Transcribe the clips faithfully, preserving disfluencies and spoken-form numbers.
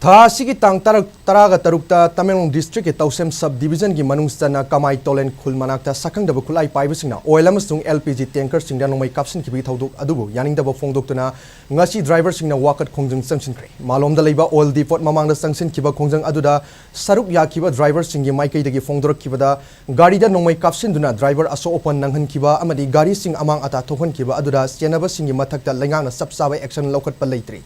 ꯊꯥ ꯑꯁꯤꯒꯤ ꯇꯥꯡ ꯇꯔꯥ, ꯇꯔꯥꯒ ꯇꯔꯨꯛꯇ ꯇꯃꯦꯡꯂꯣꯡ district ꯀꯤ ꯇꯧꯁꯦꯝ sub division ꯒꯤ ꯃꯅꯨꯡ ꯆꯟꯅ ꯀꯃꯥꯏ ꯇꯣꯂꯦꯟ ꯈꯨꯜ ꯃꯅꯥꯛꯇ ꯁꯛꯈꯪꯗꯕ ꯈꯨꯠꯂꯥꯏ ꯄꯥꯏꯕꯁꯤꯡꯅ oil ꯑꯃꯁꯨꯡ L P G tanker ꯁꯤꯡꯗ ꯅꯣꯡꯃꯩ ꯀꯥꯞꯁꯤꯟꯈꯤꯕꯒꯤ ꯊꯧꯗꯣꯛ ꯑꯗꯨꯕꯨ ꯌꯥꯅꯤꯡꯗꯕ ꯐꯣꯡꯗꯣꯛꯇꯨꯅ ꯉꯁꯤ driver ꯁꯤꯡꯅ ꯋꯥꯀꯠ ꯈꯣꯡꯖꯪ ꯆꯪꯁꯤꯟꯈ꯭ꯔꯦ꯫ ꯃꯥꯂꯣꯝꯗ ꯂꯩꯕ oil depot ꯃꯃꯥꯡꯗ ꯆꯪꯁꯤꯟꯈꯤꯕ ꯈꯣꯡꯖꯪ ꯑꯗꯨꯗ ꯁꯔꯨꯛ ꯌꯥꯈꯤꯕ driver ꯁꯤꯡꯒꯤ ꯃꯥꯏꯀꯩꯗꯒꯤ ꯐꯣꯡꯗꯣꯔꯛꯈꯤꯕꯗ ꯒꯥꯔꯤꯗ ꯅꯣꯡꯃꯩ ꯀꯥꯞꯁꯤꯟꯗꯨꯅ driver ꯑꯁꯣꯛ ꯑꯄꯟ ꯅꯪꯍꯟꯈꯤꯕ ꯑꯃꯗꯤ ꯒꯥꯔꯤꯁꯤꯡ ꯑꯃꯥꯡ ꯑꯇꯥ ꯊꯣꯛꯍꯟꯈꯤꯕ ꯑꯗꯨꯗ ꯆꯦꯟꯅꯕꯁꯤꯡꯒꯤ ꯃꯊꯛꯇ ꯂꯩꯉꯥꯛꯅ ꯆꯞ ꯆꯥꯕ action ꯂꯧꯈꯠꯄ ꯂꯩꯇ꯭ꯔꯤ꯫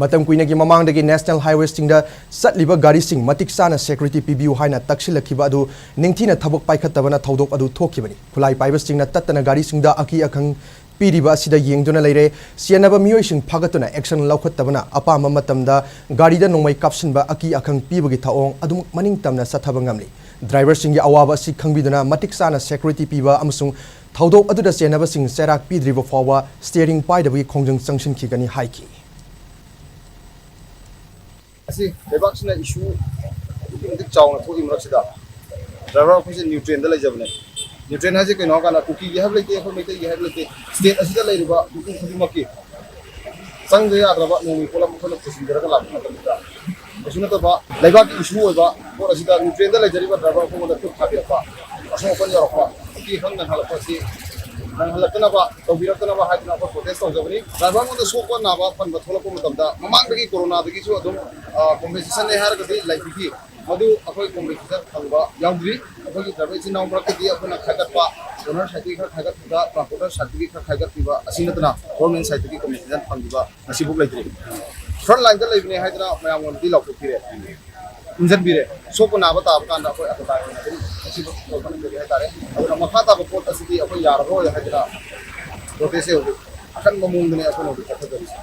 ꯃꯇꯝ ꯀꯨꯏꯅꯒꯤ ꯃꯃꯥꯡꯗꯒꯤ national highway ꯁꯤꯡꯗ ꯆꯠꯂꯤꯕ ꯒꯥꯔꯤꯁꯤꯡ ꯃꯇꯤꯛ ꯆꯥꯅ security ꯄꯤꯕꯤꯌꯨ ꯍꯥꯏꯅ ꯇꯛꯁꯤꯜꯂꯛꯈꯤꯕ ꯑꯗꯨ ꯅꯤꯡꯊꯤꯅ ꯊꯕꯛ ꯄꯥꯏꯈꯠꯇꯕꯅ ꯊꯧꯗꯣꯛ ꯑꯗꯨ ꯊꯣꯛꯈꯤꯕꯅꯤ꯫ ꯈꯨꯠꯂꯥꯏ ꯄꯥꯏꯕꯁꯤꯡꯅ ꯇꯠꯇꯅ ꯒꯥꯔꯤꯁꯤꯡꯗ ꯑꯀꯤ ꯑꯈꯪ ꯄꯤꯔꯤꯕ ꯑꯁꯤꯗ ꯌꯦꯡꯗꯨꯅ ꯂꯩꯔꯦ꯫ ꯆꯦꯟꯅꯕ ꯃꯤꯑꯣꯏꯁꯤꯡ ꯐꯥꯒꯠꯇꯨꯅ action ꯂꯧꯈꯠꯇꯕꯅ ꯑꯄꯥꯝꯕ ꯃꯇꯝꯗ ꯒꯥꯔꯤꯗ ꯅꯣꯡꯃꯩ ꯀꯥꯞꯁꯤꯟꯕ ꯑꯀꯤ ꯑꯈꯪ ꯄꯤꯕꯒꯤ ꯊꯧꯑꯣꯡ ꯑꯗꯨꯃꯛ ꯃꯅꯤꯡ ꯇꯝꯅ ꯆꯠꯊꯕ ꯉꯝꯂꯤ꯫ Driver ꯁꯤꯡꯒꯤ ꯑꯋꯥꯕ ꯑꯁꯤ ꯈꯪꯕꯤꯗꯨꯅ ꯃꯇꯤꯛ ꯆꯥꯅ security ꯄꯤꯕ ꯑꯃꯁꯨꯡ ꯊꯧꯗꯣꯛ ꯑꯗꯨꯗ ꯆꯦꯟꯅꯕꯁꯤꯡ ꯆꯩꯔꯥꯛ ꯄꯤꯗ꯭ꯔꯤꯕ ꯐꯥꯎꯕ steering ꯄꯥꯏꯗꯕꯒꯤ ꯈꯣꯡꯖꯪ ꯆꯪꯁꯤꯟꯈꯤꯒꯅꯤ ꯍꯥꯏꯈꯤ꯫ ꯑꯁꯤ ꯂꯩꯕꯥꯛꯁꯤꯅ issue ꯑꯗꯨꯛꯀꯤ ꯃꯇꯤꯛ ꯆꯥꯎꯅ ꯊꯣꯛꯏ ꯃꯔꯛꯁꯤꯗ driver ꯑꯩꯈꯣꯏꯁꯦ neutral ꯗ ꯂꯩꯖꯕꯅꯦ꯫ Neutral ꯍꯥꯏꯁꯦ ꯀꯩꯅꯣ ꯍꯥꯏꯀꯥꯟꯗ ꯀꯨꯀꯤꯒꯤ ꯍꯥꯏꯕ ꯂꯩꯇꯦ, ꯑꯩꯈꯣꯏ ꯃꯩꯇꯩꯒꯤ ꯍꯥꯏꯕ ꯂꯩꯇꯦ, state ꯑꯁꯤꯗ ꯂꯩꯔꯤꯕ ꯃꯤꯄꯨꯝ ꯈꯨꯗꯤꯡꯃꯛꯀꯤ ꯆꯪꯗ ꯌꯥꯗ꯭ꯔꯕ ꯅꯣꯡꯃꯩ ꯄꯣꯠꯂꯝ ꯑꯩꯈꯣꯏꯅ ꯄꯨꯁꯤꯟꯖꯔꯒ ꯂꯥꯛꯄ ꯃꯇꯝꯗ ꯀꯩꯁꯨ ꯅꯠꯇꯕ ꯂꯩꯕꯥꯛꯀꯤ issue ꯑꯣꯏꯕ ꯄꯣꯠ ꯑꯁꯤꯗ neutral ꯗ ꯂꯩꯖꯔꯤꯕ driver ꯑꯩꯈꯣꯏꯉꯣꯟꯗ ꯈꯨꯠ ꯊꯥꯕꯤꯔꯛꯄ, ꯑꯁꯣꯛ ꯑꯄꯟ ꯌꯥꯎꯔꯛꯄ, ꯑꯀꯤ ꯑꯈꯪ ꯅꯪꯍꯜꯂꯛꯄ ꯑꯁꯤ ꯅꯪꯍꯜꯂꯛꯇꯅꯕ, ꯇꯧꯕꯤꯔꯛꯇꯅꯕ ꯍꯥꯏꯗꯨꯅ ꯑꯩꯈꯣꯏ protest ꯇꯧꯖꯕꯅꯤ꯫ Driver ꯉꯣꯟꯗ ꯁꯣꯛꯄ ꯅꯥꯕ ꯄꯟꯕ ꯊꯣꯛꯂꯛꯄ ꯃꯇꯝꯗ ꯃꯃꯥꯡꯗꯒꯤ ꯀꯣꯔꯣꯅꯥꯗꯒꯤꯁꯨ ꯑꯗꯨꯝ, ꯑ, compensation ꯅꯦ ꯍꯥꯏꯔꯒꯗꯤ ꯂꯩꯕꯤꯈꯤ꯫ ꯃꯗꯨ ꯑꯩꯈꯣꯏ compensation ꯐꯪꯕ ꯌꯥꯎꯗ꯭ꯔꯤ꯫ ꯑꯩꯈꯣꯏꯒꯤ driver ꯏꯆꯤꯟ ꯏꯅꯥꯎ ꯃꯔꯛꯇꯗꯤ ꯑꯩꯈꯣꯏꯅ ꯈꯥꯏꯒꯠꯄ, owner side ꯇꯒꯤ ꯈꯔ ꯈꯥꯏꯒꯠꯄꯗ, transporter side ꯇꯒꯤ ꯈꯔ ꯈꯥꯏꯒꯠꯄꯤꯕ ꯑꯁꯤ ꯅꯠꯇꯅ government side ꯇꯒꯤ compensation ꯐꯪꯈꯤꯕ ꯉꯁꯤꯐꯥꯎ ꯂꯩꯇ꯭ꯔꯤ꯫ Front line ꯗ ꯂꯩꯕꯅꯦ ꯍꯥꯏꯗꯅ ꯃꯌꯥꯝꯉꯣꯟꯗꯗꯤ ꯂꯥꯎꯊꯣꯛꯄꯤꯔꯦ, ꯏꯟꯖꯟꯕꯤꯔꯦ꯫ ꯁꯣꯛꯄ ꯅꯥꯕ ꯇꯥꯕ ꯀꯥꯟꯗ ꯑꯩꯈꯣꯏ ꯑꯇꯣꯞꯄ ꯑꯣꯏꯅ ꯑꯗꯨꯝ ꯉꯁꯤꯐꯥꯎ ꯇꯧꯕ ꯉꯝꯗꯔꯤ ꯍꯥꯏꯇꯥꯔꯦ꯫ ꯑꯗꯨꯅ ꯃꯈꯥ ꯇꯥꯕ ꯄꯣꯠ ꯑꯁꯤꯗꯤ ꯑꯩꯈꯣꯏ ꯌꯥꯔꯔꯣꯏ ꯍꯥꯏꯗꯅ protest ꯁꯦ ꯍꯧꯖꯤꯛ ꯑꯀꯟꯕ ꯃꯑꯣꯡꯗꯅꯦ ꯑꯩꯈꯣꯏꯅ ꯍꯧꯖꯤꯛ ꯆꯠꯊꯗꯣꯔꯤꯁꯦ꯫